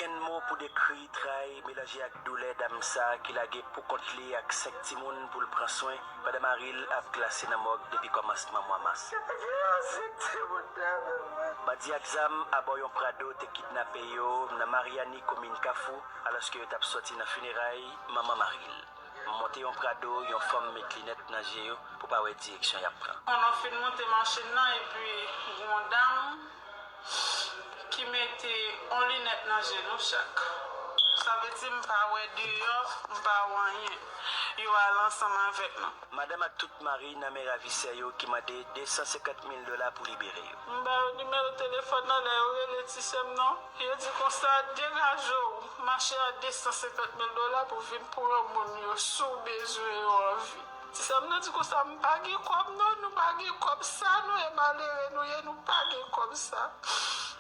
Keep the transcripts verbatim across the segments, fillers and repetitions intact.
Mo pou dekri tray melanje ak doulè dam sa a ki lage pou kont li ak senk timoun pou l pran swen pandan mari l ap glase nan mòg depi kòmansman mwa mas. Bandi ak zam abò yon Prado te kidnape yo nan Maryani, komin Kafou, alòske yo t ap sòti nan fineray manman mari l. Monte yon Prado, yon fanm met linèt nan je yo pou pa wè direksyon y ap pran. Konnen w fin monte machin nan epi gon dam ki mete yon linèt nan je nou chak. Sa vle di m pa wè deyò, m pa wè anyen. Yo al ansanm avèk nou. Madanm ak tout mari nan men ravisè yo ki mande de san senkant mil dola pou libere yo. M ba yo nimewo telefòn nan, lè yo rele ti sè m nan, yo di konsa, degaje w, mache a de san senkant mil dola pou vin pran moun yo si w bezwen yo anvi. Ti sè m nan di konsa, m pa gen kòb non, nou pa gen kòb sa, nou e malere nou ye, nou pa gen kòb sa.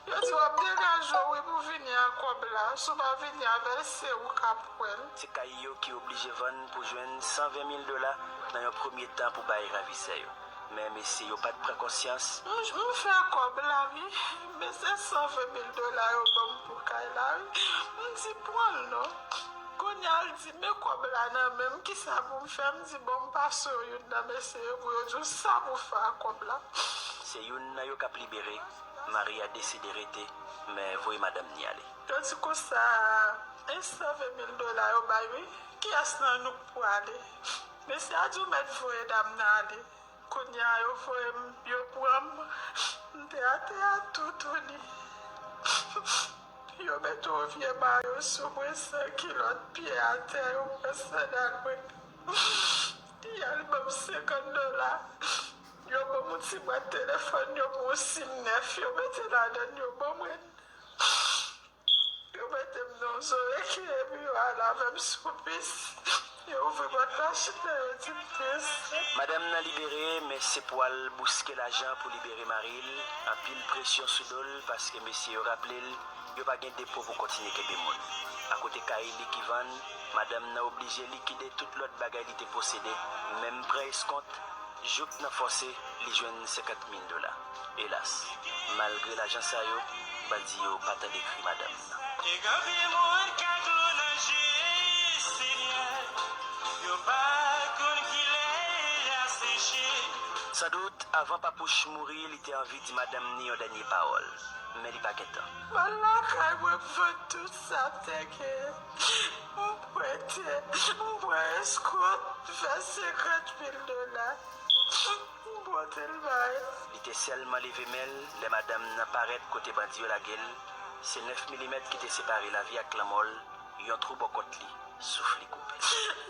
Yo di w ap degaje w wi pou vini a kòb la, si w pa vini avè l se ou k ap pran l. Se kay yo ki oblije vann pou jwenn san ven mil dola nan yon premye tan pou bay ravisè yo. Men mesye yo pa t pran konsyans. M, m fè kòb la wi, men se san ven mil dola yo ban m pou kay la wi. M di pran l non. Kounye a l di men kòb la nan men m, kisa pou m fè? M di bon, m pase w youn nan mesye yo pou yo di w sa pou fè ak kòb la. Se youn nan yo k ap libere. Mari a deside rete, men voye madanm ni ale. Yo di konsa, e san ven mil dola yo bay wi, kiyès nan nou k pou ale? Mesye a di w mèt voye dam nan ale. Kounye a yo voye m, yo pran m, m te atè a toutouni. Yo mete yon vye mayo sou mwen, san kilòt, pye atè, yo pran sandal mwen. Y al ban m senkant dola. Yo ban m yon ti bwat telefòn, yo pran yon sim nèf, yo mete ladan l, yo ban mwen. Yo mete m nan yon zoreye epi yo ale avè m sou pis. Yo ouvri pòt machin nan, yo di m pis. Madanm nan libere, men se pou al bouske lajan pou libere mari l. Anpil presyon sou do l paske mesye yo raple l yo pa gen depo pou kontinye kenbe moun. Akote kay li ki vann, madanm nan oblije likide tout lòt bagay li te posede, menm pran eskont, jouk nan fòse li jwenn senkant mil dola. Elas, malgre lajan sa yo, bandi yo pa tande kri madanm nan. Gen anpil moun k ak dlo nan je, Senyè, yo pa konn kilè l a seche. Sandout, avan Papouch mouri, li te anvi di madanm ni yon dènye pawòl, men li pa gen tan. M al lakay mwen, m vann tout sa m te genyen. M prete, m pran eskont, m fè senkant mil dola. M pote l bay. Li te sèlman leve men l lè madanm nan parèt kote bandi yo lage l. Se nèf milimèt ki te separe lavi ak lanmò l, yon twou bò kont li, souf li koupe.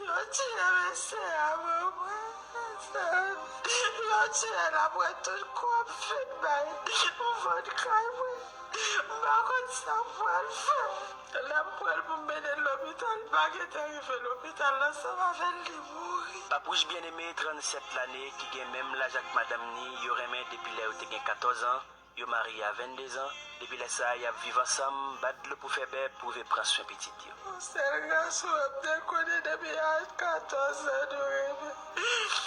Yo tiye mesye a ban mwen. Yo tiye l apre tout kou ap fin bay. M vann kay mwen. M pa konn sa m pral fè. Lè m pran l pou m mennen l lopital, m pa gentan rive lopital nan, ansanm avè l, li mouri. Papouch Byeneme, trannsèt lane, ki gen menm laj ak madanm ni, yo renmen depi lè yo te gen katòz an, yo marye a venndezan, depi lè sa a, y ap viv ansanm, bat dlo pou fè bè, pou rive pran swen pitit yo. Yon sèl gason m te konnen depi laj katòz an nou renmen.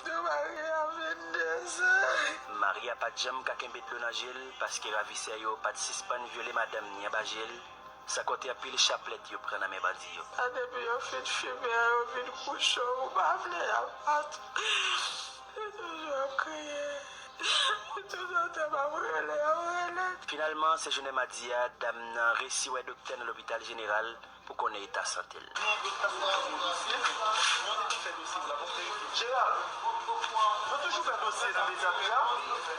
Nou marye a venndezan. Mari a pa t janm ka kenbe dlo nan je l, paske ravisè yo pa t sispann vyole madanm ni anba je l, san konte anpil chaplèt yo pran nan men bandi yo. A depi yo fin fimen an, yo vin kouche w, ou pa vle y ap bat ou. Yo toujou ap kriye. Toutotan m ap rele, y ap rele. Finalman, se jounen madi a, dam nan resi wè doktè nan lopital jeneral pou konnen eta sante l. Jeral, nou toujou fè dosye nan mezanmi a. N ap fè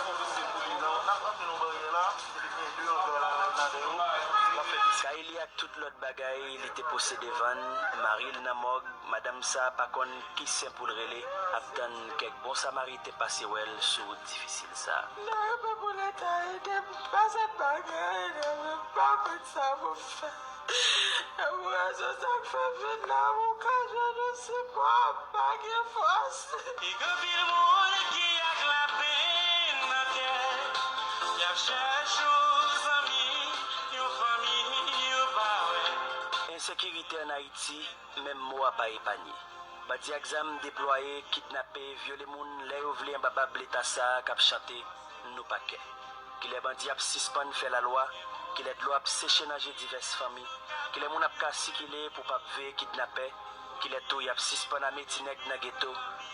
yon dosye pou li nan, n ap rantre nan yon baryè la, epi gen de anga la, ladan yo, n ap fè dosye. Kay li ak tout lòt bagay li te posede vann, mari l nan mòg, madanm sa a pa konn ki sen pou l rele, ap tann kèk bon samariten pase wè l sou wout difisil sa a. Nan repo pou Leta ede m, pase m pa gen anyen nan men m, m pa konn sa pou m fè. E pou rezon sa k fè m vin la, pou m ka jwenn yon sipò, m pa gen fòs. Gen anpil moun ki ak lapenn nan kè, y ap chèche yon zanmi, yon fanmi, yo pa wè. Ensekirite ann Ayiti, menm mo a pa epanye. Bandi ak zam deplwaye, kidnape, vyole moun lè yo vle anba bab Leta sa a k ap chante Nou pa kè. Kilè bandi ap sispann fè lalwa? Kilè dlo ap seche nan je divès fanmi? Kilè moun ap ka sikile pou p ap veye kidnapè? Kilè tou y ap sispann ameti nèg nan geto?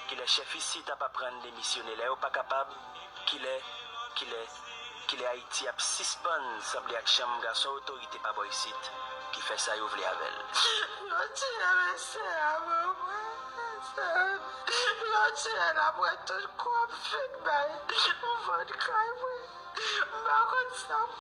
Kilè chèf isit ap aprann demisyone lè yo pa kapab? Kilè, kilè, kilè Ayiti ap sispann sanble ak chanm gason otorite pa bò isit ki fè sa yo vle avè l? Yo tiye mesye a, manman. Yo tiye l apre tout kou ap fin bay. M vann kay mwen. M pa konn sa m